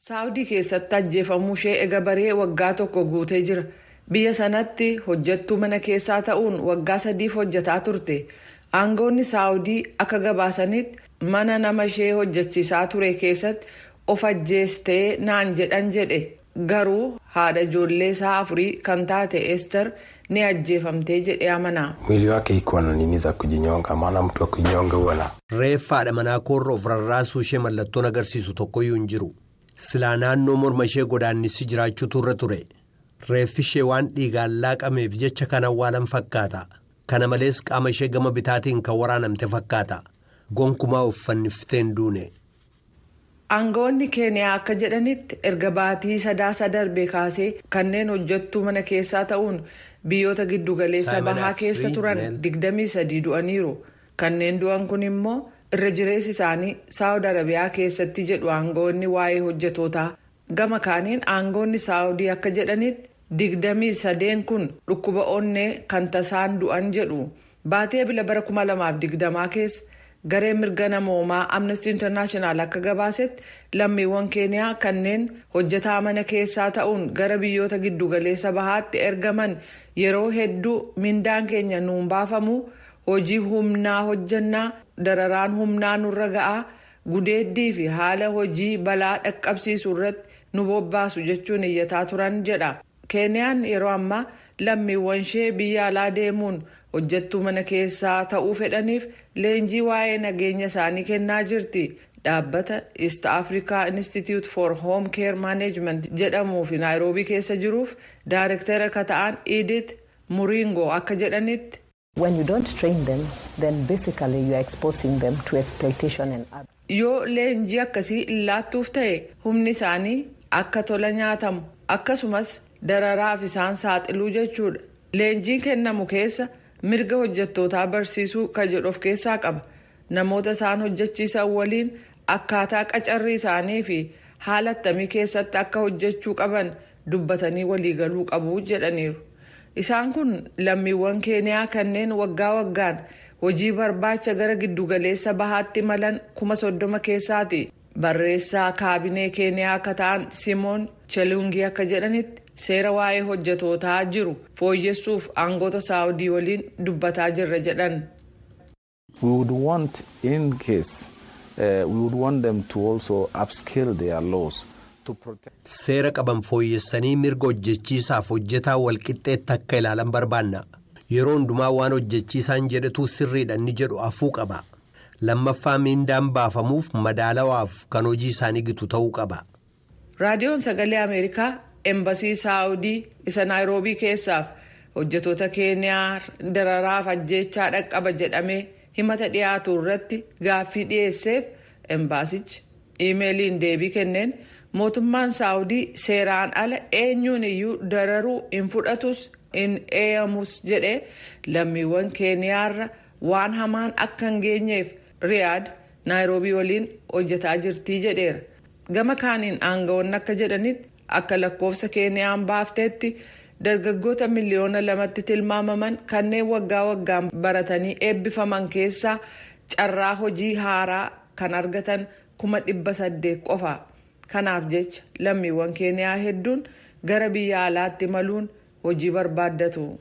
Saawudii keessatti ajjeefamuu ishee ega baree waggaa tokko guutee jira. Biyya sanatti hojjettuu mana keessaa ta'uun waggaa 3f hojjetaa turte. Aangoonni Saawudii akka gabaasanitti, mana nama ishee hojjechiisaa ture keessatti of ajjeestee naan jedhan jedhe. Garuu haadha ijoollee isaa afurii kan taate Ester ni ajjeefamtee jedhee amana. Mwili wake ikuwa na nini za kujinyonga, maana mtu wa kujinyonga huwa na Reeffa haadha manaa koorra of rarraasuu ishee mallattoon agarsiisu tokkoyyuu hin jiru. Silaa naannoo morma ishee godaannisi jiraachuutu irra ture. Reeffi ishee waan dhiigaan laaqameef jecha kan awwaalan fakkaata. Kana malees qaama ishee gama bitaatiin kan waraanamte fakkaata. Gonkumaa uffanniftee hin duune. Aangawoonni Keeniyaa akka jedhanitti, erga baatii Sadaasa darbe kaasee kanneen hojjettuu mana keessaa ta'uun biyyoota giddugaleessa bahaa keessa turan 23 du'aniiru. Kanneen du'an kun immoo irra jireessi isaanii Saawud Arabiyaa keessatti jedhu aangawoonni waa'ee hojjetootaa. Gama kaaniin aangawoonni Saawudii akka jedhanitti, 23n kun dhukkuba onnee kan tasaan du'an jedhu. Baatee Ebila bara 2020 keessa garee mirga namoomaa Amnesty International akka gabaasetti, lammiiwwan Keeniyaa kanneen hojjetaa mana keessaa ta'uun gara biyyoota giddugaleessa bahaatti ergaman yeroo hedduu mindaan keenya nuun baafamu, hojii humnaa hojjannaa, dararaan humnaa nurra ga'aa, gudeeddii fi haala hojii balaa dhaqqabsiisu irratti nu bobbaasu jechuun iyyataa turan jedha. Keeniyaan yeroo ammaa lammiiwwan ishee biyya alaa deemuun hojjettuu mana keessaa ta'uu fedhaniif leenjii waa'ee nageenya isaanii kennaa jirti. Dhaabbata East Africa Institute for Home Care Management jedhamuu fi Naayiroobii keessa jiruuf daayirektara akka ta'an Edith Muringo akka jedhanitti, When you don't train them, then basically you are exposing them to exploitation and abuse. Yoo leenjii akkasii laattuuf ta'e, humni isaanii akka tola nyaatamu akkasumas dararaaf isaan saaxiluu jechuudha. Leenjiin kennamu keessa mirga hojjettootaa barsiisuu kan jedhu of keessaa qaba. Namoota isaan hojjechiisan waliin akkaataa qacarrii isaanii fi haala attamii keessatti akka hojjechuu qaban dubbatanii waliigaluu qabu jedhaniiru. Isaan kun lammiiwwan Keeniyaa kanneen waggaa waggaan hojii barbaacha gara giddugaleessa bahaatti imalan 30,000 keessaati. Barreessaa kaabinee Keeniyaa akka ta'an Simoon Chelungii akka jedhanitti, seera waa'ee hojjetootaa jiru fooyyessuuf aangoota Saawudii waliin dubbataa jirra jedhan. We would want, in case, we would want them to also upscale their laws to protect. Seera qaban fooyyessanii mirga hojjechiisaaf hojjetaa walqixxeetti akka ilaalan barbaanna. Yeroo hundumaa waan hojjechiisaan jedhetu sirriidha inni jedhu afuu qaba. Lammaffaa, miindaan baafamuuf madaalawaaf kan hojii isaanii gitu ta'uu qaba. Raadiyoon Sagalee Ameerikaa embasii Saawudii isa Naayiroobii keessaaf hojjetoota Keeniyaa dararaaf ajjeechaa dhaqqaba jedhamee himata dhiyaatu irratti gaaffii dhiyeesseef, embaasichi iimeeliin deebii kenneen mootummaan Saawudii seeraan ala eenyuun iyyuu dararuu hin fudhatus, hin eeyamus jedhee, lammiiwwan Keeniyaarra waan hamaan akka hin geenyeef Riyaad Naayiroobii waliin hojjetaa jirtii jedheera. Gama kaaniin aangawoonni akka jedhanitti, akka lakkoofsa Keeniyaan baafteetti dargaggoota miliyoona 2tti tilmaamaman kanneen waggaa waggaan baratanii eebbifaman keessaa carraa hojii haaraa kan argatan 800,000 qofa. Kanaaf jecha lammiiwwan Keeniyaa hedduun gara biyya alaatti imaluun hojii barbaaddatu.